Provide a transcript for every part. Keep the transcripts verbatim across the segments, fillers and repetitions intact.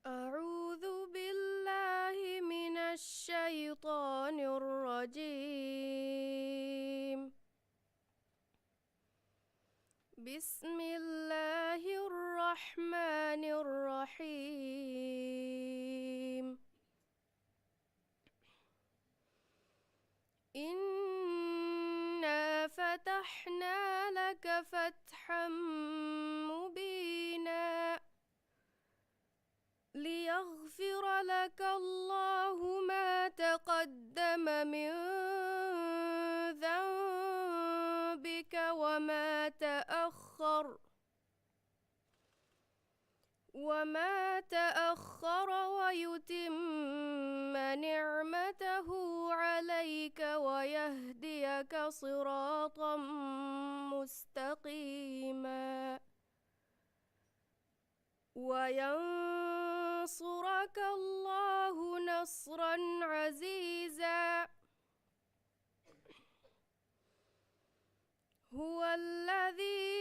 أعوذ بالله من الشيطان الرجيم. بسم الله الرحمن الرحيم. إنا فتحنا لك فتحا مبينا. ليغفر لك الله ما تقدم من ذنبك وما تأخر، وما تأخر ويتم نعمته عليك ويهديك صراطا مستقيما. وينصرك الله نصرا عزيزا. هو الذي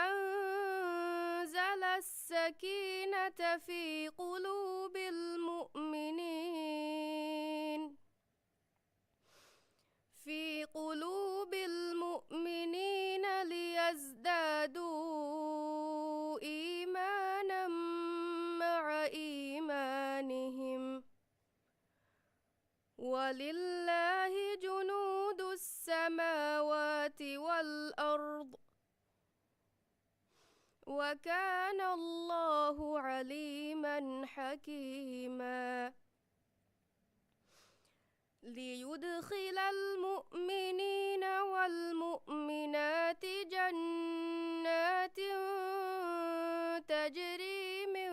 أنزل السكينة في قلوب المؤمنين، في قلوب المؤمنين ليزدادوا إيمانا مع إيمانهم، ولله جنود السماوات والأرض، وكان الله عليما حكيما. ليدخل المؤمنين والمؤمنات جنات تجري من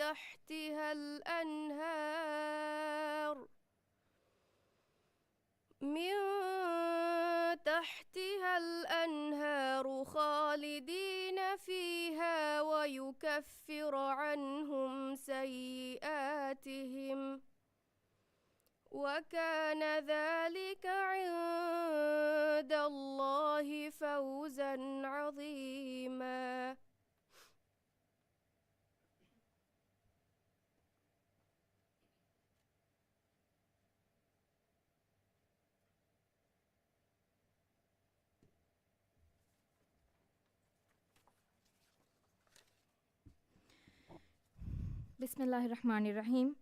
تحتها الأنهار، من تحتها الأنهار خالدين فيها ويكفر عنهم سيئاتهم، وكان ذلك عند الله فوزا عظيما. بسم الله الرحمن الرحيم.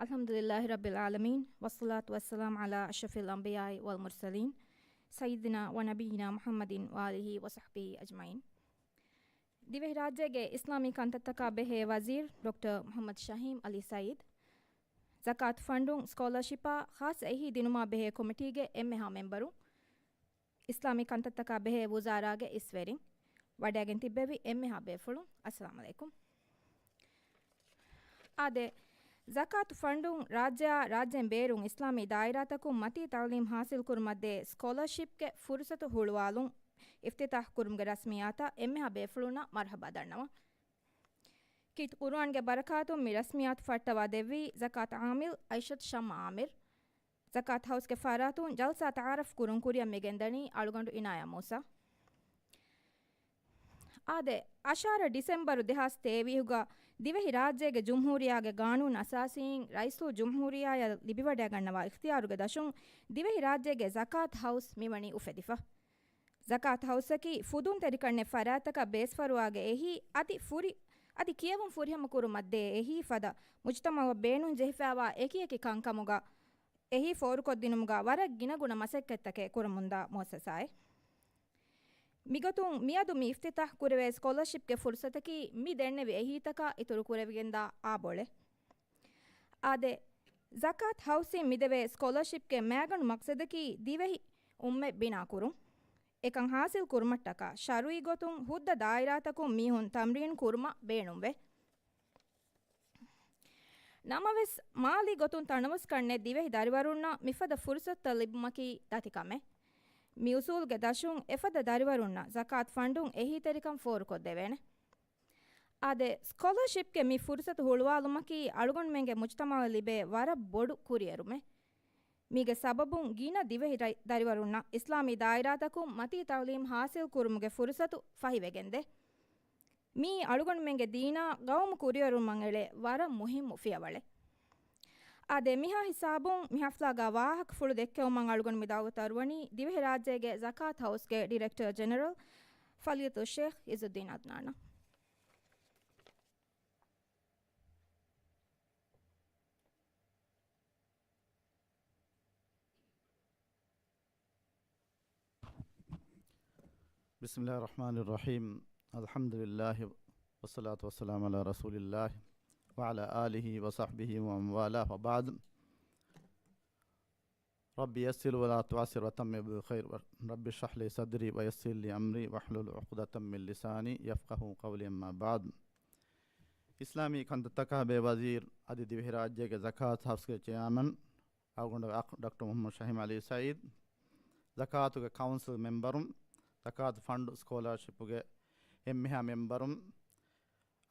الحمد لله رب العالمين، والصلاة والسلام على أشرف الأنبياء والمرسلين، سيدنا ونبينا محمد وآله وصحبه أجمعين. ދިވެހިރާއްޖޭގެ އިސްލާމީ ކަންތައްތަކާ ބެހޭ ވަޒީރު ޑޮކްޓަރ މުޙައްމަދު ޝަހީމް ޢަލީ ސަޢީދު، ޒަކާތު ފަންޑުން ސްކޮލަރޝިޕާ ޚާއްޞަ އެހީ ދިނުމާ ބެހޭ ކޮމިޓީގެ އެންމެހާ މެމްބަރު، އިސްލާމީ ކަންތައްތަކާ ބެހޭ ވުޒާރާގެ އިސްވެރިން، ވަޑައިގެން ތިއްބެވި އެންމެހާ ބޭފުޅުން، އައްސަލާމު ޢަލައިކުމް. އާދެ، ޒަކާތު ފަންޑުން ރާއްޖެއާ ރާއްޖޭން ބޭރުން އިސްލާމީ ދާއިރާތަކުން މަތީ ތަޢުލީމް ޙާޞިލް ކުރުމަށްދޭ ސްކޮލަރޝިޕްގެ ފުރުޞަތު ހުޅުވާލުން އިފްތިތާޙް ކުރުމުގެ ރަސްމިއްޔާތަށް އެންމެހާ ބޭފުޅުންނަށް މަރުޙަބާ ދަންނަވަން. ކީރިތި ޤުރުއާންގެ ބަރަކާތުން މި ރަސްމިއްޔާތު ފައްޓަވާ ދެއްވީ ޒަކާތު ޢާމިލް އައިޝަތު ޝަމް ޢާމިރު. ޒަކާތު ހައުސްގެ ފަރާތުން ޖަލްސާ ތަޢާރަފް ކުރުން ކުރިއަށް މިގެންދަނީ އަޅުގަނޑު އިނާޔާ މޫސާ. އާދެ، އަށާރަ ޑިސެމްބަރު ދެހާސް ތޭވީހުގަ ދިވެހި ރާއްޖޭގެ ޖުމްހޫރިއްޔާގެ ގާނޫނު އަސާސީން ރައީސުލްޖުމްހޫރިއްޔާއަށް ލިބިވަޑައިގަންނަވާ އިޚްތިޔާރުގެ ދަށުން ދިވެހި ރާއްޖޭގެ ޒަކާތު ހައުސް މިވަނީ އުފެދިފަ. ޒަކާތު ހައުސަކީ ފުދުންތެރިކަންނެއް ފަރާތްތަކަށް ބޭސްފަރުވާގެ އެހީ އަދި ފުރި، އަދި ކިޔެވުން ފުރިހަމަ ކުރުމަށްދޭ އެހީ ފަދަ މުޖުތަމަޢަށް ބޭނުން ޖެހިފައިވާ އެކިއެކި ކަންކަމުގަ އެހީ ފޯރުކޮށްދިނުމުގަ ވަރަށް ގިނަގުނަ މަސައްކަތްތަކެއް ކުރަމުންދާ މުއައްސަސާއެއް. މިގޮތުން މިއަދު މި އިފްތިތާޙް ކުރެވޭ ސްކޮލަރޝިޕްގެ ފުރުޞަތަކީ މި ދެންނެވި އެހީތަކާ އިތުރު ކުރެވިގެންދާ އާ ބޮޅެއް. އާދެ، ޒަކާތު ހައުސްއިން މިދެވޭ ސްކޮލަރޝިޕްގެ މައިގަނޑު މަޤްޞަދަކީ ދިވެހި އުއްމަތް ބިނާކުރުން. އެކަން ޙާޞިލް ކުރުމަށްޓަކާ ޝަރުޢީ ގޮތުން ހުއްދަ ދާއިރާތަކުން މީހުން ތަމްރީން ކުރުމަށް ބޭނުންވޭ. ނަމަވެސް، މާލީ ގޮތުން ތަނަވަސްކަންނެއް ދިވެހި ދަރިވަރުންނަށް މިފަދަ ފުރުޞަތުތައް ލިބުމަކީ ދަތިކަމެއް. މި އުސޫލުގެ ދަށުން އެފަދަ ދަރިވަރުންނަށް ޒަކާތު ފަންޑުން އެހީތެރިކަން ފޯރުކޮށްދެވޭނެ. އާދެ، ސްކޮލަރޝިޕްގެ މި ފުރުޞަތު ހުޅުވާލުމަކީ އަޅުގަނޑުމެންގެ މުޖުތަމަޢަށް ލިބޭ ވަރަށް ބޮޑު ކުރިއެރުމެއް. މީގެ ސަބަބުން ގިނަ ދިވެހި ރައި-، ދަރިވަރުންނަށް އިސްލާމީ ދާއިރާތަކުން މަތީ ތަޢުލީމް ޙާޞިލް ކުރުމުގެ ފުރުޞަތު ފަހިވެގެންދޭ. މިއީ އަޅުގަނޑުމެންގެ ދީނާ ގައުމު ކުރިއެރުމަށް އެޅޭ ވަރަށް މުހިއްމު ފިޔަވަޅެއް. އާދެ، މިހާ ހިސާބުން މި ހަފްލާގަ ވާހަކަފުޅު ދެއްކެވުމަށް އަޅުގަނޑު މި ދައުވަތު އަރުވަނީ ދިވެހިރާއްޖޭގެ ޒަކާތު ހައުސްގެ ޑިރެކްޓަރ ޖެނެރަލް ފަޟީލަތު ޝޭޚް އިޒުއްދީން އަދްނާނަށް. بسم الله الرحمن الرحيم. الحمد لله والصلاة والسلام على رسول الله وعلى آله وصحبه ومن والاه وبعد. رب يسر ولا تعسر وتمم بالخير. رب اشرح لي صدري ويسر لي أمري واحلل عقدة من لساني يفقهوا قولي، أما بعد. އިސްލާމީ ކަންތައްތަކާ ބޭ ވަޒީރު އަދި ދިވެހިރާއްޖޭގެ ޒަކާތު ހައުސްގެ ޗެއާމަން، އަޅުގަނޑު އަޚް ޑޮކްޓަރ މުޙައްމަދު ޝަހީމް ޢަލީ ސަޢީދު، ޒަކާތުގެ ކައުންސިލް މެމްބަރުން، ޒަކާތު ފަންޑު ސްކޯލާޝިޕުގެ އެންމެހާ މެމްބަރުން،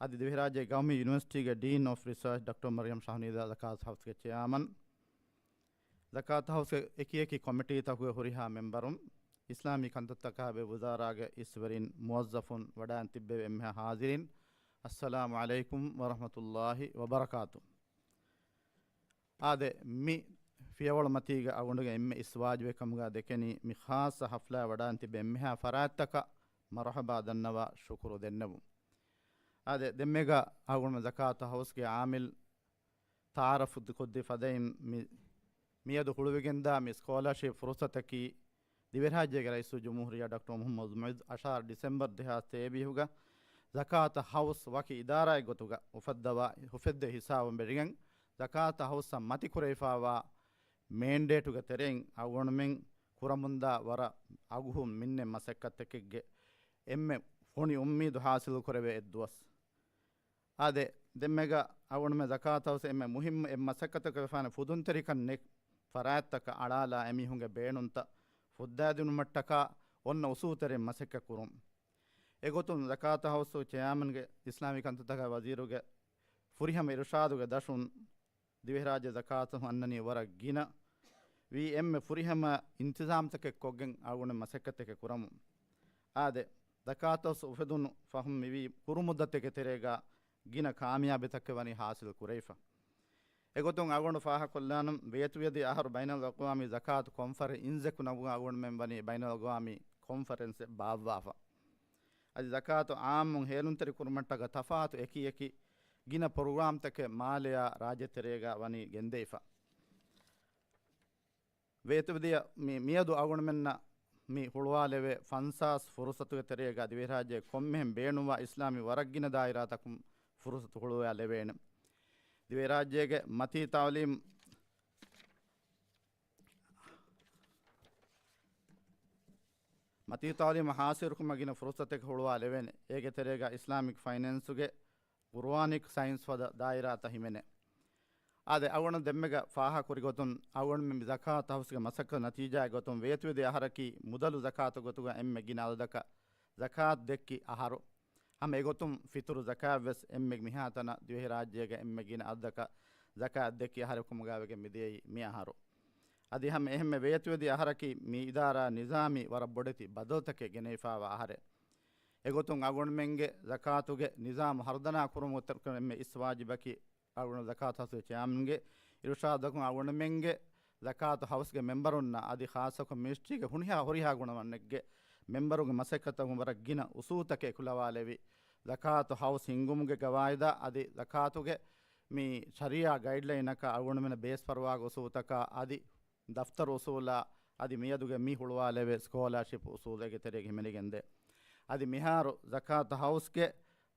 އަދި ދިވެހިރާއްޖޭ ގައުމީ ޔުނިވަރސިޓީގެ ޑީން އޮފް ރިސާޗް ޑޮކްޓަރ މަރިޔަމް ޝަހުނީދާ، ޒަކާތު ހައުސްގެ ޗެއާމަން، ޒަކާތު ހައުސްގެ އެކި އެކި ކޮމިޓީތަކުގެ ހުރިހާ މެމްބަރުން، އިސްލާމީ ކަންތައްތަކާ ބެ ވުޒާރާގެ އިސްވެރިން، މުވައްޒަފުން، ވަޑައިން ތިއްބެވި އެންމެހާ ހާޒިރިން، އައްސަލާމު ޢަލައިކުމް ވަރަޙްމަތުﷲި ވަބަރަކާތު. އާދެ، މި ފިޔަވަޅުމަތީގަ އަޅުގަނޑުގެ އެންމެ އިސް ވާޖިބެއް ކަމުގަ ދެކެނީ، މި ޚާއްޞަ ޙަފްލާއަށް ވަޑައިން ތިބި އެންމެހާ ފަރާތްތަކަށް މަރުޙަބާ ދަންނަވާ ޝުކުރު ދެންނެވުން. އާދެ، ދެންމެގަ އަޅުގަނޑުމެން ޒަކާތު ހައުސްގެ ޢާމިލް ތަޢާރަފު ކޮށްދީ ފަދައިން މި، މިއަދު ހުޅުވިގެންދާ މި ސްކޯލާޝިޕް ފުރުޞަތަކީ، ދިވެހިރާއްޖޭގެ ރައީސުލްޖުމްހޫރިއްޔާ ޑޮކްޓަރ މުޙައްމަދު މުޢިއްޒު އަށާރަ ޑިސެމްބަރު ދެހާސް ތޭވީސްގަ ޒަކާތު ހައުސް ވަކި އިދާރާއެއް ގޮތުގަ އުފައްދަވާ، އުފެއްދޭ ހިސާބުން ވެރިގެން، ޒަކާތު ހައުސަށް މަތިކުރެވިފާވާ މޭންޑޭޓުގެ ތެރެއިން އަޅުގަނޑުމެން ކުރަމުންދާ ވަރަށް އަގުހުން މިންނެ މަސައްކަތްތަކެއްގެ އެންމެ ފޮނި އުއްމީދު ހާސިލު ކުރެވޭ އެއްދުވަސް. އާދެ، ދެންމެގަ އަޅުގަނޑުމެން ޒަކާތު ހައުސް އެންމެ މުހިއްމު އެއް މަސައްކަތަކަށް ވެފާނެ ފުދުންތެރިކަން ނެތް ފަރާތްތަކަށް އަޅާލާ އެމީހުންގެ ބޭނުންތައް ފުއްދާދިނުމަށްޓަކާ އޮންނަ އުސޫލުތެރެއިން މަސައްކަތް ކުރުން. އެގޮތުން ޒަކާތު ހައުސް ޗެއާމަންގެ އިސްލާމީ ކަންތައްތަކާ ވަޒީރުގެ ފުރިހަމަ އިރުޝާދުގެ ދަށުން ދިވެހިރާއްޖެ ޒަކާތު އަންނަނީ ވަރަށް ގިނަ ވީ އެންމެ ފުރިހަމަ އިންތިޒާމްތަކެއް ކޮށްގެން އަޅުގަނޑު މަސައްކަތްތަކެއް ކުރަމުން. އާދެ، ޒަކާތު ހައުސް އުފެދުނު ފަހުން މިވީ ކުރު މުއްދަތެއްގެ ތެރޭގަ ގިނަ ކާމިޔާބީތަކެއް ވަނީ ހާސިލު ކުރެވިފަ. އެގޮތުން އަޅުގަނޑު ފާހަގަކޮށްލާނަން، ވޭތުވެދިޔަ އަހަރު ބައިނަލްއަޤްވާމީ ޒަކާތު ކޮންފަރެންސް އިންޒެކު ނަމުގަ އަޅުގަނޑުމެން ވަނީ ބައިނަލްއަޤްވާމީ ކޮންފަރެންސެއް ބާއްވާފަ. އަދި ޒަކާތު ޢާއްމުން ހޭލުންތެރި ކުރުމަށްޓަކަ ތަފާތު އެކި އެކި ގިނަ ޕްރޮގްރާމްތަކެއް މާލެއާ ރާއްޖެ ތެރޭގަ ވަނީ ގެންދެވިފަ. ވޭތުވެދިޔަ މި، މިއަދު އަޅުގަނޑުމެންނަށް މި ހުޅުވާލެވޭ ފަންސާސް ފުރުޞަތުގެ ތެރޭގަ ދިވެހިރާއްޖެ ކޮންމެހެން ބޭނުންވާ އިސްލާމީ ވަރަށް ގިނަ ދާއިރާތަކުން ފުރުޞަތު ހުޅުވާލެވޭނެ. ދިވެހިރާއްޖޭގެ މަތީ ތަޢުލީމް، މަތީ ތަޢުލީމް ހާސިލުކުރުމަށް ގިނަ ފުރުޞަތެއް ހުޅުވާލެވޭނެ. އޭގެ ތެރޭގަ އިސްލާމިކް ފައިނޭންސުގެ ޤުރުއާނިކް ސައިންސް ފަދަ ދާއިރާތައް ހިމެނޭ. އާދެ، އަޅުގަނޑު ދެންމެގަ ފާހަގަކުރި ގޮތުން، އަޅުގަނޑުމެން މި ޒަކާތު ހައުސްގެ މަސައްކަތު ނަތީޖާއެއް ގޮތުން ވޭތުވެދިޔަ އަހަރަކީ މުދަލު ޒަކާތު ގޮތުގަ އެންމެ ގިނަ އަދަދަކަށް ޒަކާތު ދެއްކި އަހަރު. ހަމަ އެގޮތުން ފިޠުރު ޒަކާތްވެސް އެންމެ މިހާތަނަށް ދިވެހިރާއްޖޭގަ އެންމެ ގިނަ އަދަދަކަށް ޒަކާތު ދެއްކި އަހަރެއް ކަމުގައިވެގެން މިދިޔައީ މި އަހަރު. އަދި ހަމަ އެހެންމެ ވޭތުވެދިޔަ އަހަރަކީ މި އިދާރާ ނިޒާމީ ވަރަށް ބޮޑެތި ބަދަލުތަކެއް ގެނެވިފާވާ އަހަރެއް. އެގޮތުން އަޅުގަނޑުމެންގެ ޒަކާތުގެ ނިޒާމު ހަރުދަނާ ކުރުމުގެ އެންމެ އިސް ވާޖިބަކީ، އަޅުގަނޑު ޒަކާތު ހައުސްގެ ޗެއާމަންގެ އިރުޝާދަކުން އަޅުގަނޑުމެންގެ ޒަކާތު ހައުސްގެ މެމްބަރުންނަށް އަދި ޚާއްޞަކޮށް މިނިސްޓްރީގެ ހުރިހާ، ހުރިހާ ގުނަވަންނެއްގެ މެމްބަރުންގެ މަސައްކަތަކުން ވަރަށް ގިނަ އުސޫލުތަކެއް އެކުލަވާލެވި، ޒަކާތު ހައުސް ހިންގުމުގެ ގަވާއިދާ އަދި ޒަކާތުގެ މި ޝަރީޢާ ގައިޑްލައިނަކާ އަޅުގަނޑުމެންނަށް ބޭސްފަރުވާގެ އުސޫލުތަކާ އަދި ދަފްތަރު އުސޫލާ އަދި މިއަދުގެ މި ހުޅުވާލެވޭ ސްކޯލާޝިޕް އުސޫލެއްގެ ތެރޭގަ ހިމެނިގެންދޭ. އަދި މިހާރު ޒަކާތު ހައުސްގެ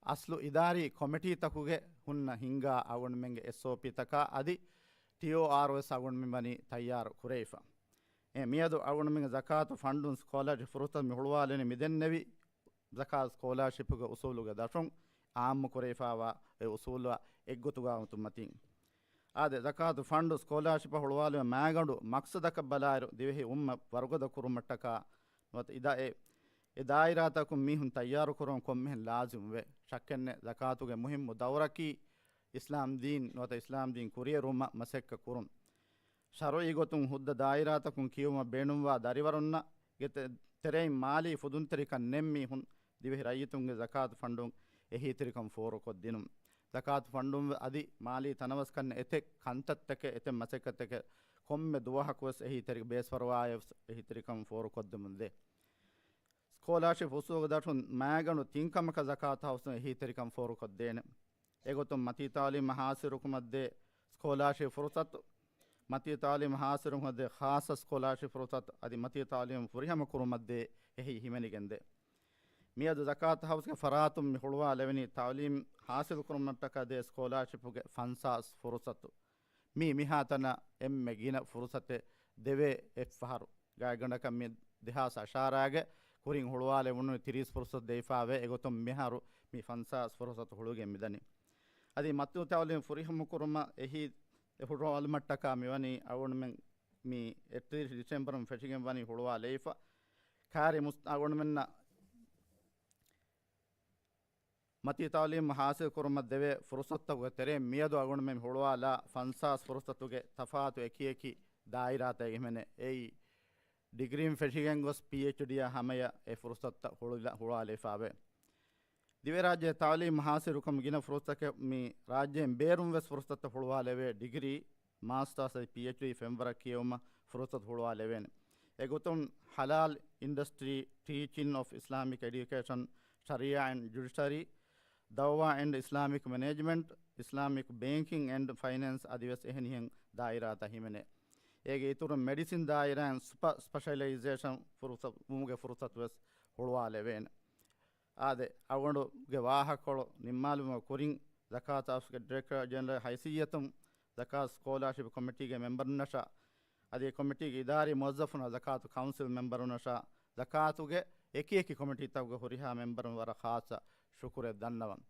އަސްލު އިދާރީ ކޮމިޓީތަކުގެ ހުންނަ ހިންގާ އަޅުގަނޑުމެންގެ އެސްއޯޕީތަކާ އަދި ޓީއޯއާރު ވެސް އަޅުގަނޑުމެން ވަނީ ތައްޔާރު ކުރެވިފަ. އެ މިއަދު އަޅުގަނޑުމެންގެ ޒަކާތު ފަންޑުން ސްކޯލާޝިޕް ފުރުސަތު މި ހުޅުވާލެވެނީ މިދެންނެވި ޒަކާތު ސްކޯލާޝިޕްގެ އުސޫލުގެ ދަށުން އާއްމު ކުރެވިފާވާ އެ އުސޫލާ އެއްގޮތުގައިވުމަށް މަތިން. އާދެ، ޒަކާތު ފަންޑު ސްކޯލާޝިޕަށް ހުޅުވާލުމުގެ މައިގަނޑު މަޤްޞަދަކަށް ބަލާއިރު، ދިވެހި އުއްމަތް ވަރުގަދަ ކުރުމަށްޓަކާ ނުވަތަ އިދާ-، އެ، އެ ދާއިރާތަކުން މީހުން ތައްޔާރު ކުރުން ކޮންމެހެން ލާޒިމުވޭ. ޝައްކެއްނެތް، ޒަކާތުގެ މުހިއްމު ދައުރަކީ އިސްލާމް ދީން ނުވަތަ އިސްލާމް ދީން ކުރިއެރުމަށް މަސައްކަތް ކުރުން. ޝަރުޢީ ގޮތުން ހުއްދަ ދާއިރާތަކުން ކިޔެވުމަށް ބޭނުންވާ ދަރިވަރުންނަށް ގެ ތެ-، ތެރެއިން މާލީ ފުދުންތެރިކަން ނެތް މީހުން ދިވެހި ރައްޔިތުންގެ ޒަކާތު ފަންޑުން އެ އެހީތެރިކަން ފޯރުކޮށްދިނުން. ޒަކާތު ފަންޑުން އަދި މާލީ ތަނަވަސްކަން އެތެއް ކަންތައްތަކެއް، އެތެއް މަސައްކަތްތަކެއް ކޮންމެ ދުވަހަކުވެސް އެހީތެރި ބޭސްފަރުވާއެވެސް އެހީތެރިކަން ފޯރުކޮށްދެމުންދޭ. ސްކޯލާޝިޕް އުސޫލުގެ ދަށުން މާގަނޑު ތިން ކަމަކަށް ޒަކާތު ހައުސުން އެހީތެރިކަން ފޯރުކޮށްދޭނެ. އެގޮތުން މަތީ ތައުލީމް ހާސިލުކުރުމަށްދޭ ސްކޯލާޝިޕް ފުރުސަތު، މަތީ ތައުލީމް ހާސިލުކުރުމަށްދޭ ޚާއްޞަ ސްކޯލާޝިޕް ފުރުސަތު އަދި މަތީ ތައުލީމް ފުރިހަމަ ކުރުމަށްދޭ އެހީ ހިމެނިގެންދޭ. މިއަދު ޒަކާތު ހައުސްގެ ފަރާތުން މި ހުޅުވާލެވެނީ ތައުލީމް ހާސިލުކުރުމަށްޓަކާ ދޭ ސްކޯލާޝިޕްގެ ފަންސާސް ފުރުސަތު. މީ މިހާތަނަށް އެންމެ ގިނަ ފުރުސަތެއް ދެވޭ އެއްފަހަރު. ގާތްގަނޑަކަށް މި ދެހާސް އަށާރަގެ ކުރިން ހުޅުވާލެވުނު ތިރީސް ފުރުސަތު ދެވިފާވޭ. އެގޮތުން މިހާރު މި ފަންސާސް ފުރުސަތު ހުޅުވިގެން މިދަނީ. އަދި މަތީ ތައުލީމް ފުރިހަމަކުރުމަށް އެހީ ހުޅުވާލުމަށްޓަކާ މިވަނީ އަޅުގަނޑުމެން މި އެއްތިރީސް ޑިސެމްބަރުން ފެށިގެން ވަނީ ހުޅުވާލެވިފަ. ކާރި މުސް-، އަޅުގަނޑުމެންނަށް މަތީ ތައުލީމް ހާސިލް ކުރުމަށް ދެވޭ ފުރުސަތުތަކުގެ ތެރެއިން މިއަދު އަޅުގަނޑުމެން ހުޅުވާލާ ފަންސާސް ފުރުސަތުގެ ތަފާތު އެކިއެކި ދާއިރާތައް ހިމެނޭ. އެއީ، ޑިގްރީން ފެށިގެން ގޮސް ޕީއެޗްޑީއާ ހަމަޔަށް އެ ފުރުސަތުތައް ހުޅުވާ-، ހުޅުވާލެވިފާވޭ. ދިވެހިރާއްޖެ ތައުލީމް ހާސިލުކަމުގެ ގިނަ ފުރުސަތަކެއް މި ރާއްޖޭން ބޭރުން ވެސް ފުރުސަތުތައް ހުޅުވާލެވޭ. ޑިގްރީ، މާސްޓާސް އަދި ޕީއެޗްޑީ ފެންވަރަށް ކިޔެވުމަށް ފުރުސަތު ހުޅުވާލެވޭނެ. އެގޮތުން ހަލާލް އިންޑަސްޓްރީ، ޓީޗިން އޮފް އިސްލާމިކް އެޑިއުކޭޝަން، ޝަރީއާ އެންޑް ޖުޑިޝަރީ، ދައުވާ އެންޑް އިސްލާމިކް މެނޭޖްމަންޓް، އިސްލާމިކް ބޭންކިން އެންޑް ފައިނޭންސް އަދިވެސް އެހެނިހެން ދާއިރާތައް ހިމެނޭ. އޭގެ އިތުރުން މެޑިސިން ދާއިރާއިން ސުޕަ ސްޕެޝަލައިޒޭޝަން ފުރުސަ-، ވުމުގެ ފުރުސަތު ވެސް ހުޅުވާލެވޭނެ. އާދެ، އަޅުގަނޑުގެ ވާހަކަކޮޅު ނިންމާލުމުގެ ކުރިން، ޒަކާތު ހައުސްގެ ޑިރެކްޓަރ ޖެނެރަލް ހައިސިއްޔަތުން ޒަކާތު ސްކޯލާޝިޕް ކޮމިޓީގެ މެމްބަރުންނަށާ، އަދި އެ ކޮމިޓީގެ އިދާރީ މުވައްޒަފުން ޒަކާތު ކައުންސިލް މެމްބަރުންނަށާ، ޒަކާތުގެ އެކި އެކި ކޮމިޓީތަކުގެ ހުރިހާ މެމްބަރުން ވަރަށް ޚާއްޞަ ޝުކުރެއް ދަންނަވަން.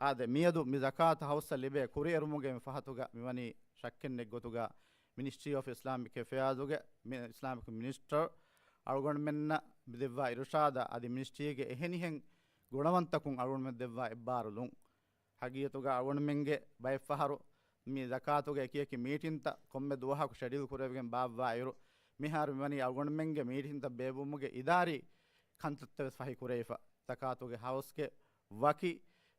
އާދެ، މިއަދު މި ޒަކާތު ހައުސަށް ލިބޭ ކުރިއެރުމުގެ މި ފަހަތުގަ މިވަނީ ޝައްކެއް ނެތް ގޮތުގަ މިނިސްޓްރީ އޮފް އިސްލާމިކް އެފެއާޒުގެ މި އިސްލާމިކް މިނިސްޓަރ އަޅުގަނޑުމެންނަށް ދެއްވާ އިރުޝާދާ އަދި މިނިސްޓްރީގެ އެހެނިހެން ގުނަވަންތަކުން އަޅުގަނޑުމެން ދެއްވާ އެއްބާރުލުން. ހަގީގަތުގަ އަޅުގަނޑުމެންގެ ބައެއްފަހަރު މި ޒަކާތުގެ އެކި އެކި މީޓިންތައް ކޮންމެ ދުވަހަކު ޝެޑިއުލް ކުރެވިގެން ބާއްވާ އިރު، މިހާރު މިވަނީ އަޅުގަނޑުމެންގެ މީޓިންތައް ބޭއްވުމުގެ އިދާރީ ކަންތައްތައް ވެސް ފަހި ކުރެވިފަ. ޒަކާތުގެ ހައުސްގެ ވަކި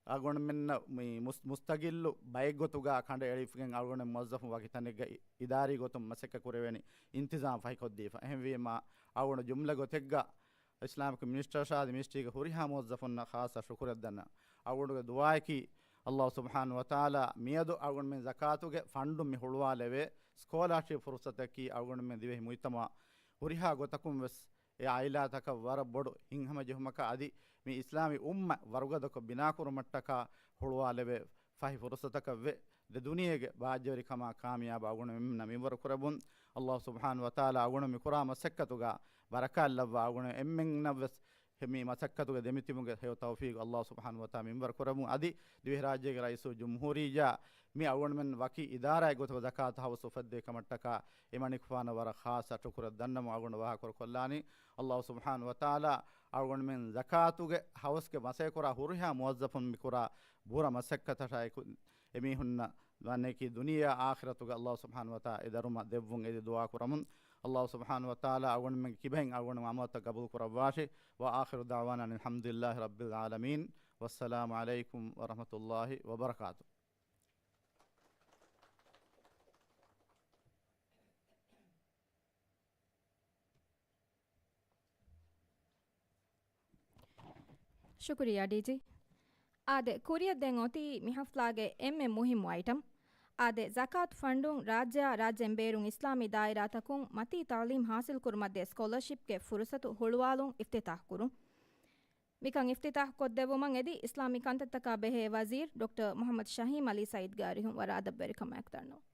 އަޅުގަނޑުމެންނަށް މި މުސް-، މުސްތަގިއްލު ބައެއްގޮތުގަ ކަނޑައެޅިފިގެން އަޅުގަނޑު މުވައްޒަފުން ވަކި ތަނެއްގަ އި-، އިދާރީ ގޮތުން މަސައްކަތް ކުރެވޭނެ އިންތިޒާމް ފަހިކޮށްދީފަ. އެހެންވީމާ، އަޅުގަނޑު ޖުމްލަ ގޮތެއްގަ އިސްލާމިކް މިނިސްޓަރަށާ އަދި މިނިސްޓްރީގެ ހުރިހާ މުވައްޒަފުންނަށް ޚާއްޞަ ޝުކުރެއް ދަންނަ. އަޅުގަނޑުގެ ދުޢާއަކީ، ﷲ ސުބްޙާނަހޫ ވަތަޢާލާ މިއަދު އަޅުގަނޑުމެން ޒަކާތުގެ ފަންޑުން މި ހުޅުވާލެވޭ ސްކޯލާޝިޕް ފުރުސަތަކީ އަޅުގަނޑުމެން ދިވެހި މުޖްތަމަޢަށް ހުރިހާ ގޮތަކުން ވެސް އެ ޢާއިލާތަކަށް ވަރަށް ބޮޑު ހިތްހަމަޖެހުމަކަށް އަދި މި އިސްލާމީ އުއްމަތް ވަރުގަދަކޮށް ބިނާކުރުމަށްޓަކާ ހުޅުވާލެވޭ ފަހި ފުރުސަތަކަށްވެ، ދެ ދުނިޔޭގެ ބާއްޖަވެރިކަމާ ކާމިޔާބު އަޅުގަނޑުމެންނަށް މިންވަރު ކުރެވުން. ﷲ ސުބްޙާނަހޫ ވަތަޢާލާ އަޅުގަނޑު މި ކުރާ މަސައްކަތުގަ ބަރަކާތް ލައްވާ އަޅުގަނޑު އެންމެންނަށް ވެސް މި މަސައްކަތުގެ ދެމިތިބުމުގެ ހެޔޮ ތައުފީޤު ﷲ ސުބްޙާނަހޫ ވަތަޢާލާ މިންވަރު ކުރަމުން. އަދި ދިވެހިރާއްޖޭގެ ރައީސުލްޖުމްހޫރިއްޔާ މި އަޅުގަނޑުމެން ވަކި އިދާރާއެއް ގޮތުގަ ޒަކާތު ހައުސް އުފައްދޭ ކަމަށްޓަކާ އެމަނިކުފާނަށް ވަރަށް ޚާއްޞަ ޝުކުރެއް ދަންނަމުން އަޅުގަނޑު ވާހަކަކޮޅު ކޮށްލާނީ. ﷲ ސުބްޙާނަހޫ ވަތަޢާލާ އަޅުގަނޑުމެން ޒަކާތުގެ ހައުސްގެ މަސައްކަތް ކުރާ ހުރިހާ މުވައްޒަފުން މި ކުރާ ބުރަ މަސައްކަތަށާއެކު އެމީހުންނަށް ވަނެކީ ދުނިޔެއާ އާޚިރަތުގަ ﷲ ސުބްޙާނަހޫ ވަތަޢާލާ އެ ދަރުމަ ދެއްވުން އެދި ދުޢާ ކުރަމުން. ﷲ ސުބްޙާނަހޫ ވަތަޢާލާ އަޅުގަނޑުމެންގެ ކިބައިން އަޅުގަނޑުމެން އަމަލުތައް ގަބޫލު ކުރައްވާށި. وآخر دعوانا أن الحمد لله رب العالمين. والسلام عليكم ورحمة الله وبركاته. ޝުކުރިއްޔާ ޑީޖީ. އާދެ، ކުރިއަށް ދެން އޮތީ މި ހަފްތާގެ އެންމެ މުހިއްމު އައިޓަމް. އާދެ، ޒަކާތު ފަންޑުން ރާއްޖެއާ ރާއްޖޭން ބޭރުން އިސްލާމީ ދާއިރާތަކުން މަތީ ތަޢުލީމް ހާސިލްކުރުމަށްދޭ ސްކޮލަރޝިޕްގެ ފުރުސަތު ހުޅުވާލުން އިފްތިތާޙް ކުރުން. މިކަން އިފްތިތާޙް ކޮށްދެއްވުމަށް އެދި އިސްލާމީ ކަންތައްތަކާ ބެހޭ ވަޒީރު ޑޮކްޓަރ މުޙައްމަދު ޝަހީމް ޢަލީ ސަޢީދުގެ އަރިހުން ވަރަށް އަދަބުވެރިކަމާއެކު ދަންނަވަން.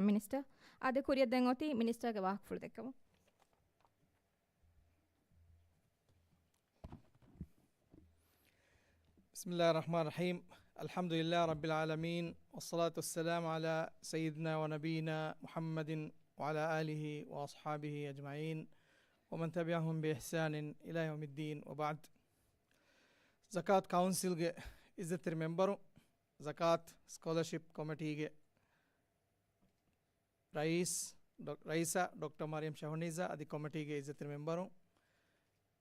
މިނިސްޓަރ. އާދެ، ކުރިއަށް ދެން އޮތީ މިނިސްޓަރގެ ވާހަކަފުޅު ދެއްކަމުން. بسم الله الرحمن الرحيم. الحمد لله رب العالمين، والصلاة والسلام على سيدنا ونبينا محمد وعلى آله وأصحابه أجمعين، ومن تبعهم بإحسان إلى يوم الدين، وبعد. ޒަކާތު ކައުންސިލްގެ އިއްޒަތްތެރި މެމްބަރު، ޒަކާތު ސްކޮލަޝިޕް ކޮމިޓީގެ ރައީސް، ޑޮ-، ރައީސާ ޑޮކްޓަރ މަރިޔަމް ޝަހުނީޒާ އަދި ކޮމިޓީގެ އިއްޒަތްތެރި މެމްބަރުން،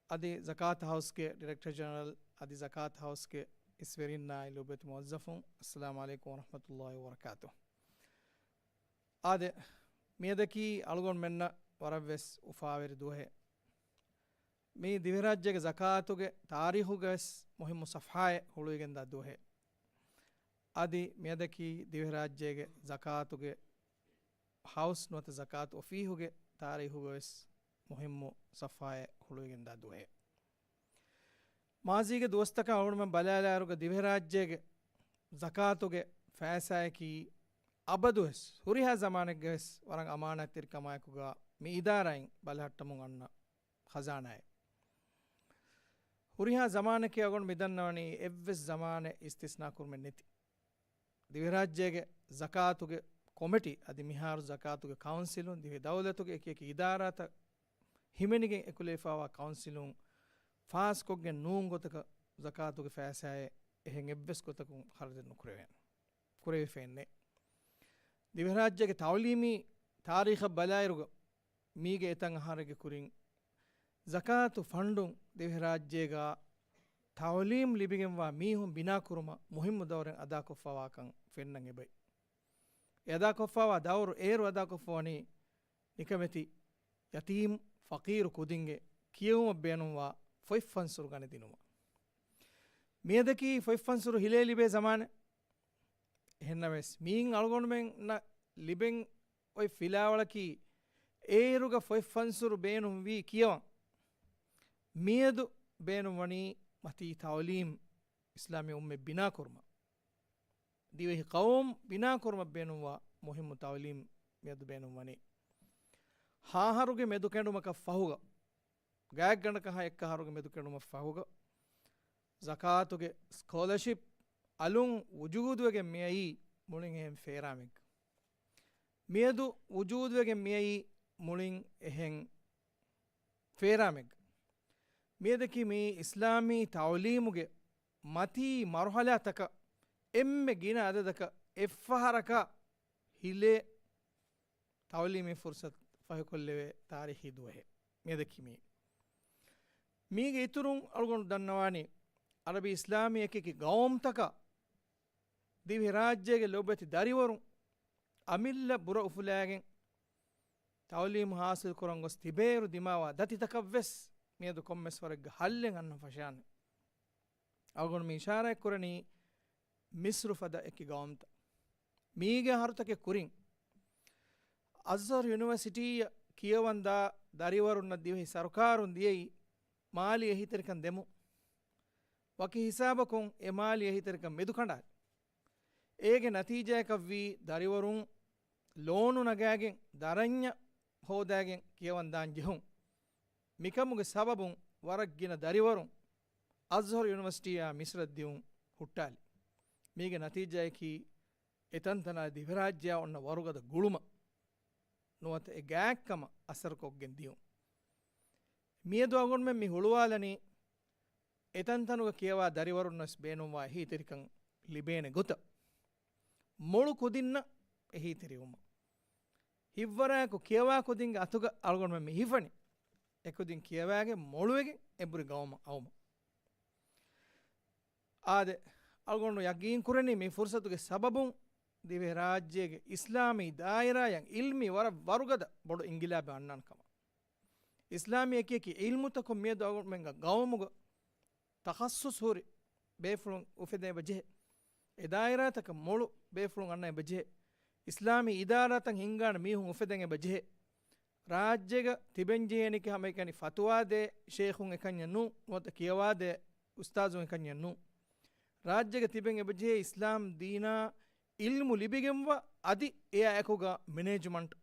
އަދި ޒަކާތު ހައުސްގެ ޑިރެކްޓަރ ޖެނެރަލް އަދި ޒަކާތު ހައުސްގެ އިސްވެރިންނާއި ލޮބުވެތި މުވައްޒަފުން، އައްސަލާމު ޢަލައިކުމް ވަރަޙްމަތުﷲި ވަބަރަކާތުހު. އާދެ، މިއަދަކީ އަޅުގަނޑުމެންނަށް ވަރަށްވެސް އުފާވެރި ދުވަހެއް. މީ ދިވެހިރާއްޖޭގެ ޒަކާތުގެ ތާރީޚުގަވެސް މުހިއްމު ސަފްޙާއެއް ހުޅުވިގެންދާ ދުވަހެއް. އަދި މިއަދަކީ ދިވެހިރާއްޖޭގެ ޒަކާތުގެ ހައުސް ނުވަތަ ޒަކާތު އޮފީހުގެ ތާރީޚުގަވެސް މުހިއްމު ސަފްޙާއެއް ހުޅުވިގެންދާ ދުވަހެއް. މާޒީގެ ދުވަސްތަކަށް އަޅުގަނޑުމެން ބަލާލާއިރުގަ ދިވެހިރާއްޖޭގެ ޒަކާތުގެ ފައިސާއަކީ އަބަދުވެސް ހުރިހާ ޒަމާނެއްގަވެސް ވަރަށް އަމާނާތްތެރިކަމާއެކުގަ މި އިދާރާއިން ބަލަހައްޓަމުން އަންނަ ޚަޒާނާއެއް. ހުރިހާ ޒަމާނެކޭ އަޅުގަނޑު މިދަންނަވަނީ އެއްވެސް ޒަމާނެއް އިސްތިސްނާކުރުމެއް ނެތި. ދިވެހިރާއްޖޭގެ ޒަކާތުގެ ކޮމިޓީ އަދި މިހާރު ޒަކާތުގެ ކައުންސިލުން ދިވެހި ދައުލަތުގެ އެކި އެކި އިދާރާތައް ހިމެނިގެން އެކުލެވިފައިވާ ކައުންސިލުން ފާސްކޮށްގެން ނޫން ގޮތަކަށް ޒަކާތުގެ ފައިސާއެއް އެހެން އެއްވެސް ގޮތަކުން ޚަރަދެއް ނުކުރެވޭނެ. ކުރެވިފައެއް ނެތް. ދިވެހިރާއްޖޭގެ ތައުލީމީ ތާރީޚަށް ބަލާއިރުގަ މީގެ އެތައް އަހަރެއްގެ ކުރިން ޒަކާތު ފަންޑުން ދިވެހިރާއްޖޭގަ ތައުލީމް ލިބިގެންވާ މީހުން ބިނާކުރުމަށް މުހިއްމު ދައުރެއް އަދާކޮށްފައިވާކަން ފެންނަން އެބައި. އެ އަދާކޮށްފައިވާ ދައުރު އޭރު އަދާކޮށްފަވަނީ ނިކަމެތި ޔަތީމް ފަޤީރު ކުދިންގެ ކިޔެވުމަށް ބޭނުންވާ ފޮތްފަންސުރު ގަނެދިނުމަށް. މިއަދަކީ ފޮތްފަންސުރު ހިލޭ ލިބޭ ޒަމާނެއް. އެހެންނަމަވެސް، މިއިން އަޅުގަނޑުމެންނަށް ލިބެން އޮތް ފިލާވަޅަކީ، އޭރުގަ ފޮތްފަންސުރު ބޭނުންވީ ކިޔަވަން. މިއަދު ބޭނުންވަނީ މަތީ ތައުލީމް އިސްލާމީ އުއްމަތް ބިނާކުރުމަށް. ދިވެހި ޤައުމު ބިނާކުރުމަށް ބޭނުންވާ މުހިއްމު ތައުލީމް މިއަދު ބޭނުންވަނީ. ހަ އަހަރުގެ މެދުކެނޑުމަކަށް ފަހުގަ، ގާތްގަނޑަކަށް ހަ އެއް އަހަރުގެ މެދުކެނޑުމަށް ފަހުގަ، ޒަކާތުގެ ސްކޮލަޝިޕް އަލުން ވުޖޫދުވެގެން މިއައީ މުޅިން އެހެން ފޭރާމެއްގަ. މިއަދު ވުޖޫދުވެގެން މިއައީ މުޅިން އެހެން ފޭރާމެއްގަ. މިއަދަކީ މި އިސްލާމީ ތައުލީމުގެ މަތީ މަރުހަލާތަކަށް އެންމެ ގިނަ އަދަދަކަށް އެއްފަހަރަކަށް ހިލޭ ތައުލީމީ ފުރުސަތު ފަހިކޮށްލެވޭ ތާރީޚީ ދުވަހެއް މިއަދަކީ މީ. މީގެ އިތުރުން އަޅުގަނޑު ދަންނަވާނީ، އަރަބި އިސްލާމީ އެކި އެކި ގައުމުތަކަށް ދިވެހިރާއްޖޭގެ ލޮބުވެތި ދަރިވަރުން އަމިއްލަ ބުރަ އުފުލާގެން ތައުލީމު ހާސިލް ކުރަން ގޮސް ތިބޭއިރު ދިމާވާ ދަތިތަކަށްވެސް މިއަދު ކޮންމެސް ވަރެއްގަ ހައްލެއް އަންނަން ފަށާނެ. އަޅުގަނޑު މި އިޝާރާތް ކުރަނީ މިސްރު ފަދަ އެކި ގައުމުތައް. މީގެ އަހަރުތަކެއް ކުރިން، އަޒްހަރު ޔުނިވަރސިޓީއަށް ކިޔަވަންދާ ދަރިވަރުންނަށް ދިވެހި ސަރުކާރުން ދިޔައީ މާލީ އެހީތެރިކަން ދެމުން. ވަކި ހިސާބަކުން އެ މާލީ އެހީތެރިކަން މެދުކަނޑާލި. އޭގެ ނަތީޖާއަކަށްވީ ދަރިވަރުން ލޯނު ނަގާގެން ދަރަންޏަށް ހޯދާގެން ކިޔަވަން ދާން ޖެހުން. މިކަމުގެ ސަބަބުން ވަރަށް ގިނަ ދަރިވަރުން އަޒްހަރު ޔުނިވަރސިޓީއާ މިސްރަށް ދިއުން ހުއްޓާލި. މީގެ ނަތީޖާއަކީ އެތަންތަނާ ދިވެހިރާއްޖެއާ އޮންނަ ވަރުގަދަ ގުޅުމަށް ނުވަތަ އެ ގާތްކަމަށް އަސަރުކޮށްގެން ދިއުން. މިއަދު އަޅުގަނޑުމެން މި ހުޅުވާލަނީ އެތަންތަނުގަ ކިޔަވާ ދަރިވަރުންނަށް ބޭނުންވާ އެހީތެރިކަން ލިބޭނެ ގޮތަށް. މޮޅު ކުދިންނަށް އެހީތެރިވުމަށް. ހިތްވަރާއެކު ކިޔަވާ ކުދިންގެ އަތުގަ އަޅުގަނޑުމެން މި ހިފަނީ. އެކުދިން ކިޔަވާގެން މޮޅުވެގެން އެބުރި ގައުމަށް އައުމަށް. އާދެ، އަޅުގަނޑު ޔަގީން ކުރަނީ މި ފުރުސަތުގެ ސަބަބުން ދިވެހިރާއްޖޭގެ އިސްލާމީ ދާއިރާއަށް އިލްމީ ވަރަށް ވަރުގަދަ ބޮޑު އިންގިލާބެއް އަންނާނެ ކަމަށް. އިސްލާމީ އެކި އެކި އިލްމުތަކުން މިއަދު އަޅުގަނޑުމެންގެ ގައުމުގަ ތަޚައްޞުޞު ހުރި ބޭފުޅުން އުފެދެން އެބަޖެހޭ. އެ ދާއިރާތަކަށް މޮޅު ބޭފުޅުން އަންނަން އެބަޖެހޭ. އިސްލާމީ އިދާރާތައް ހިންގާނެ މީހުން އުފެދެން އެބަޖެހޭ. ރާއްޖޭގަ ތިބެންޖެހޭނެކި ހަމައެކަނި ފަތުވާދޭ ޝޭޚުން އެކަންޏެއް ނޫން، ނުވަތަ ކިޔަވާދޭ އުސްތާޒުން އެކަންޏެއް ނޫން. ރާއްޖޭގަ ތިބެން އެބަޖެހޭ އިސްލާމް ދީނާ އިލްމު ލިބިގެންވާ އަދި އެއާ އެކުގަ މެނޭޖްމަންޓް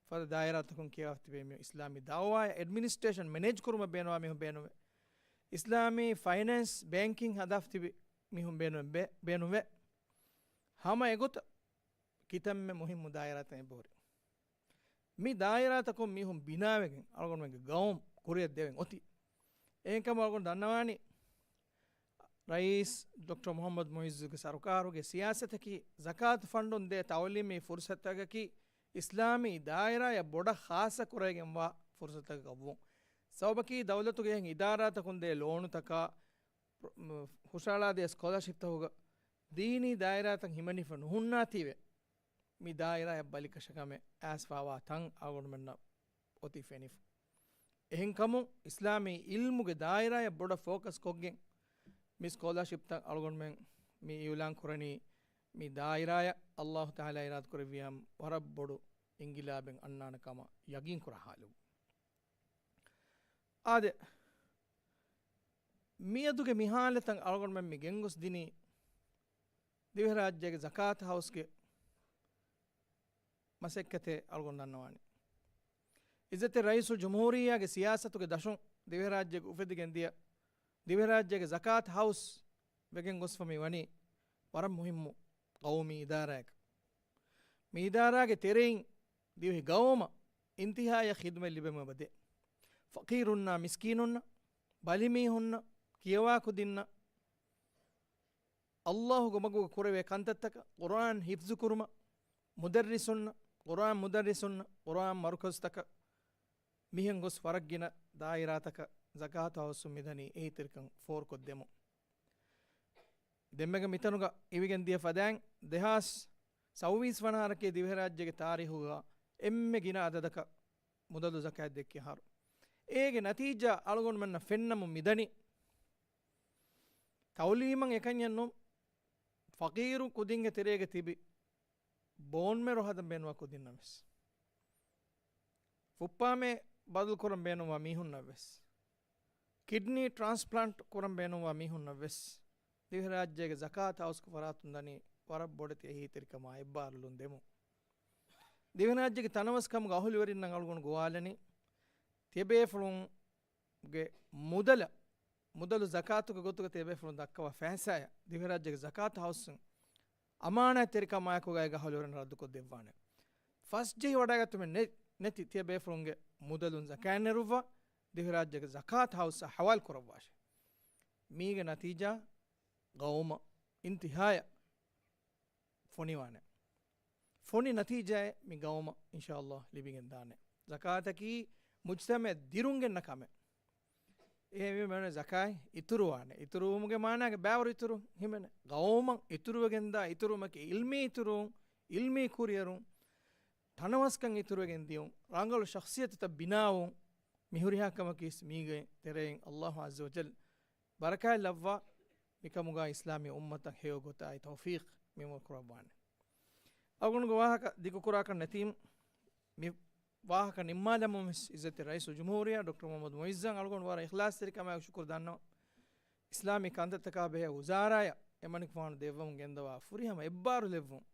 ފަދަ ދާއިރާތަކުން ކިޔަވާފަ ތިބޭ މި އިސްލާމީ ދައުވާއަށް އެޑްމިނިސްޓްރޭޝަން މެނޭޖް ކުރުމަށް ބޭނުންވާ މީހުން ބޭނުންވޭ. އިސްލާމީ ފައިނޭންސް ބޭންކިން ހަދާފަ ތިބި މީހުން ބޭނުން ބޭ-، ބޭނުންވޭ. ހަމަ އެގޮތަށް ކިތަންމެ މުހިއްމު ދާއިރާތައް އެބަހުރި. މި ދާއިރާތަކުން މީހުން ބިނާވެގެން އަޅުގަނޑުމެންގެ ގައުމު ކުރިއަށް ދެވެން އޮތީ. އެހެންކަމުން އަޅުގަނޑު ދަންނަވާނީ، ރައީސް ޑޮކްޓަރ މުޙައްމަދު މުޢިއްޒުގެ ސަރުކާރުގެ ސިޔާސަތަކީ ޒަކާތު ފަންޑުން ދޭ ތަޢުލީމީ ފުރުޞަތުތަކަކީ އިސްލާމީ ދާއިރާއަށް ބޮޑަށް ޚާއްޞަ ކުރެވިގެންވާ ފުރުޞަތަކަކަށްވުން. ސަބަބަކީ ދައުލަތުގެ އެހެން އިދާރާތަކުން ދޭ ލޯނުތަކާ، ހުށައަޅާދޭ ސްކޮލާޝިޕްތަކުގަ ދީނީ ދާއިރާތައް ހިމެނިފަ ނުހުންނާތީވެ، މި ދާއިރާއަށް ބަލިކަށަކަމެއް އައިސްފަވާ ތަން އަޅުގަނޑުމެންނަށް އޮތީ ފެނިފަ. އެހެންކަމުން އިސްލާމީ އިލްމުގެ ދާއިރާއަށް ބޮޑަށް ފޯކަސް ކޮށްގެން މި ސްކޮލާޝިޕްތައް އަޅުގަނޑުމެން މި އިއުލާން ކުރަނީ، މި ދާއިރާއަށް އައްލާހު ތަޢާލާ އިރާދަ ކުރެއްވިޔާމު ވަރަށް ބޮޑު އިންގިލާބެއް އަންނާނެ ކަމަށް ޔަގީން ކުރާ ހާލު. އާދެ، މިއަދުގެ މި ހާލަތަށް އަޅުގަނޑުމެން މި ގެންގޮސް ދިނީ ދިވެހިރާއްޖޭގެ ޒަކާތު ހައުސްގެ މަސައްކަތެއް އަޅުގަނޑު ދަންނަވާނެ. އިއްޒަތްތެރި ރައީސުލް ޖުމްހޫރިއްޔާގެ ސިޔާސަތުގެ ދަށުން ދިވެހިރާއްޖޭގެ އުފެދިގެން ދިޔަ ދިވެހިރާއްޖޭގެ ޒަކާތު ހައުސް ވެގެން ގޮސްފަ މި ވަނީ ވަރަށް މުހިއްމު ޤައުމީ އިދާރާއެއް. މި އިދާރާގެ ތެރެއިން ދިވެހި ގައުމަށް އިންތިހާއަށް ޚިދުމަތް ލިބެމުން އެބަދޭ. ފަޤީރުންނާ މިސްކީނުންނަށް، ބަލިމީހުންނަށް، ކިޔަވާ ކުދިންނަށް، އައްލާހުގެ މަގުގަ ކުރެވޭ ކަންތައްތަކަށް، ޤުރްއާން ޙިފްޒު ކުރުމަށް، މުދައްރިސުންނަށް، ޤުރްއާން މުދައްރިސުންނަށް، ޤުރްއާން މަރުކަޒުތަކަށް، މިހެން ގޮސް ވަރަށް ގިނަ ދާއިރާތަކަށް ޒަކާތު ހައުސުން މިދަނީ އެހީތެރިކަން ފޯރުކޮށްދެމުން. ދެންމެގަ މިތަނުގަ އިވިގެން ދިޔަ ފަދައިން ދެހާސް ސައުވީސް ވަނަ އަހަރަކީ ދިވެހިރާއްޖޭގެ ތާރީހުގަ އެންމެ ގިނަ އަދަދަކަށް މުދަލު ޒަކާތް ދެއްކި އަހަރު. އޭގެ ނަތީޖާ އަޅުގަނޑުމެންނަށް ފެންނަމުން މިދަނީ، ތަޢުލީމަށް އެކަންޏެއް ނޫން، ފަޤީރު ކުދިންގެ ތެރޭގަ ތިބި ބޯންމެރޯ ހަދަން ބޭނުންވާ ކުދިންނަށް ވެސް، ފުއްޕާމޭ ބަދަލު ކުރަން ބޭނުންވާ މީހުންނަށް ވެސް، ކިޑްނީ ޓްރާންސްޕްލާންޓް ކުރަން ބޭނުންވާ މީހުންނަށް ވެސް، ދިވެހިރާއްޖޭގެ ޒަކާތު ހައުސްގެ ފަރާތުން ދަނީ ވަރަށް ބޮޑެތި އެހީތެރިކަމާ އެއްބާރުލުން ދެމުން. ދިވެހިރާއްޖޭގެ ތަނަވަސްކަމުގެ އަހުލުވެރިންނަށް އަޅުގަނޑު ގޮވާލަނީ، ތިޔަބޭފުޅުންގެ މުދަލަށް، މުދަލު ޒަކާތުގެ ގޮތުގަ ތިޔަބޭފުޅުން ދައްކަވާ ފައިސާއަށް ދިވެހިރާއްޖޭގެ ޒަކާތު ހައުސުން އަމާނާތްތެރިކަމާއެކުގައި ގަހުލުވެރިން ރައްދުކޮށްދެއްވާނެ. ފަސްޖެހި ވަޑައިގަތުމެއް ނެ-، ނެތި ތިޔަބޭފުޅުންގެ މުދަލުން ޒަކާތް ނެރުއްވާ، ދިވެހިރާއްޖޭގެ ޒަކާތު ހައުސަށް ހަވާލު ކުރައްވާށޭ. މީގެ ނަތީޖާ ގައުމަށް އިންތިހާޔަށް ފޮނިވާނެ. ފޮނި ނަތީޖާއެއް މި ގައުމަށް އިންޝާﷲ ލިބިގެން ދާނެ. ޒަކާތަކީ މުޖްތަމަޢަށް ދިރުންގެންނަ ކަމެއް. އެހެންވީމަ ޒަކާތް އިތުރުވާނެ. އިތުރުވުމުގެ މާނާގެ ބައިވަރު އިތުރު ހިމެނޭ. ގައުމަށް އިތުރުވެގެންދާ އިތުރުވުމަކީ އިލްމީ އިތުރުވުން، އިލްމީ ކުރިއެރުން، ތަނަވަސްކަން އިތުރުވެގެން ދިޔުން، ރަނގަޅު ޝަޚްޞިއްޔަތުތައް ބިނާވުން، މި ހުރިހާ ކަމަކީ މީގެ ތެރެއިން ﷲ ޢައްޒަ ވަޖައްލަ ބަރަކާތް ލައްވާ، މިކަމުގަ އިސްލާމީ އުއްމަތަށް ހެޔޮ ގޮތާއި ތައުފީޤް މިމޮޅު ކުރައްވާނެ. އަޅުގަނޑުގެ ވާހަކަ ދިގުކުރާކަށް ނެތީމަ، މި ވާހަކަ ނިންމާލަމުން ވެސް އިއްޒަތްތެރި ރައީސުލްޖުމްހޫރިއްޔާ ޑޮކްޓަރ މުޙައްމަދު މުޢިއްޒަށް އަޅުގަނޑު ވަރަށް އިޚްލާޞްތެރިކަމާއެކު ޝުކުރު ދަންނަވަން. އިސްލާމީ ކަންތައްތަކާ ބެހޭ ވުޒާރާއަށް އެމަނިކުފާނު ދެއްވަމުން ގެންދަވާ ފުރިހަމަ އެއްބާރުލެއްވުން،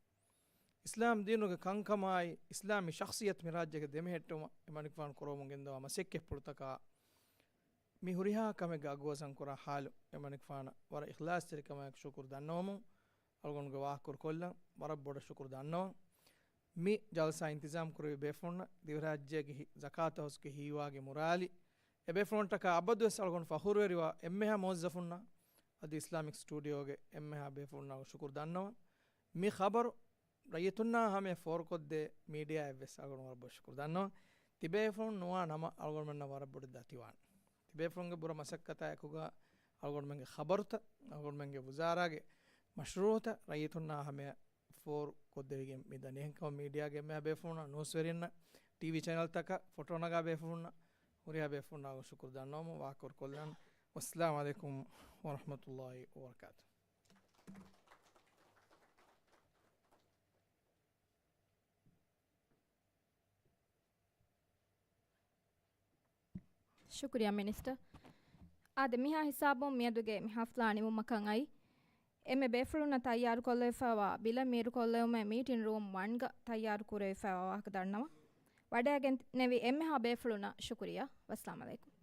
އިސްލާމް ދީނުގެ ކަންކަމާއި އިސްލާމީ ޝަޚްޞިއްޔަތު މި ރާއްޖޭގަ ދެމެހެއްޓުމަށް އެމަނިކުފާނު ކުރަމުން ގެންދަވާ މަސައްކަތްޕުޅުތަކާ މި ހުރިހާ ކަމެއްގެ އަގުވަޒަން ކުރާ ޙާލު އެމަނިކުފާނަށް ވަރަށް އިޚްލާޞްތެރިކަމާއެކު ޝުކުރު ދަންނަވަމުން، އަޅުގަނޑުގެ ވާހަކަ ކުރުކޮށްލަން ވަރަށް ބޮޑަށް ޝުކުރު ދަންނަވަން. މި ޖަލްސާ އިންތިޒާމް ކުރެއްވި ބޭފުޅުންނަށް، ދިވެހިރާއްޖޭގެ ހި-، ޒަކާތު ހައުސްގެ ހީވާގި މުރާލި، އެބޭފުޅުންނަށްޓަކާ އަބަދުވެސް އަޅުގަނޑު ފަޚުރުވެރިވާ އެންމެހާ މުވައްޒަފުންނަށް އަދި އިސްލާމިކް ސްޓޫޑިއޯގެ އެންމެހާ ބޭފުޅުންނަށް ޝުކުރު ދަންނަވަން. މި ޚަބަރު ރައްޔިތުންނާ ހަމަޔަށް ފޯރުކޮށްދޭ މީޑިއާއަށްވެސް އަޅުގަނޑު ވަރަށް ބޮޑަށް ޝުކުރު ދަންނަވަން. ތިބޭފުޅުން ނުވާ ނަމަ އަޅުގަނޑުމެންނަށް ވަރަށް ބޮޑަށް ދަތިވާނެ. ތިބޭފުޅުންގެ ބުރަ މަސައްކަތާ އެކުގަ އަޅުގަނޑުމެންގެ ޚަބަރުތައް، އަޅުގަނޑުމެންގެ ވުޒާރާގެ މަޝްރޫޢުތައް ރައްޔިތުންނާ ހަމަޔަށް ފޯރު ކޮށްދެވިގެން މިދަނީ. އެހެންކަމުން މީޑިއާގެ އެންމެހާ ބޭފުޅުންނަށް، ނޫސްވެރިންނަށް، ޓީވީ ޗެނަލްތަކަށް، ފޮޓޯ ނަގާ ބޭފުޅުންނަށް، ހުރިހާ ބޭފުޅުންނާ ޝުކުރު ދަންނަވަމުން ވާހަކަ ކުރުކޮށްލަން. ވައްސަލާމު ޢަލައިކުމް ވަރަޙްމަތުﷲ ވަބަރަކާތުހު. ޝުކުރިއްޔާ މިނިސްޓަރ. އާދެ، މިހާ ހިސާބުން މިއަދުގެ މި ހަފްލާ ނިމުމަކަށް އައީ. އެންމެ ބޭފުޅުންނަށް ތައްޔާރުކޮށްލެވިފައިވާ ބިލަށް މީރުކޮށްލެވުމެއް މީޓިން ރޫމް ވަންގަ ތައްޔާރު ކުރެވިފައިވާ ވާހަކަ ދަންނަވަން. ވަޑައިގެންނެވި އެންމެހާ ބޭފުޅުންނަށް ޝުކުރިއްޔާ. ވައްސަލާމް އަލައިކުމް.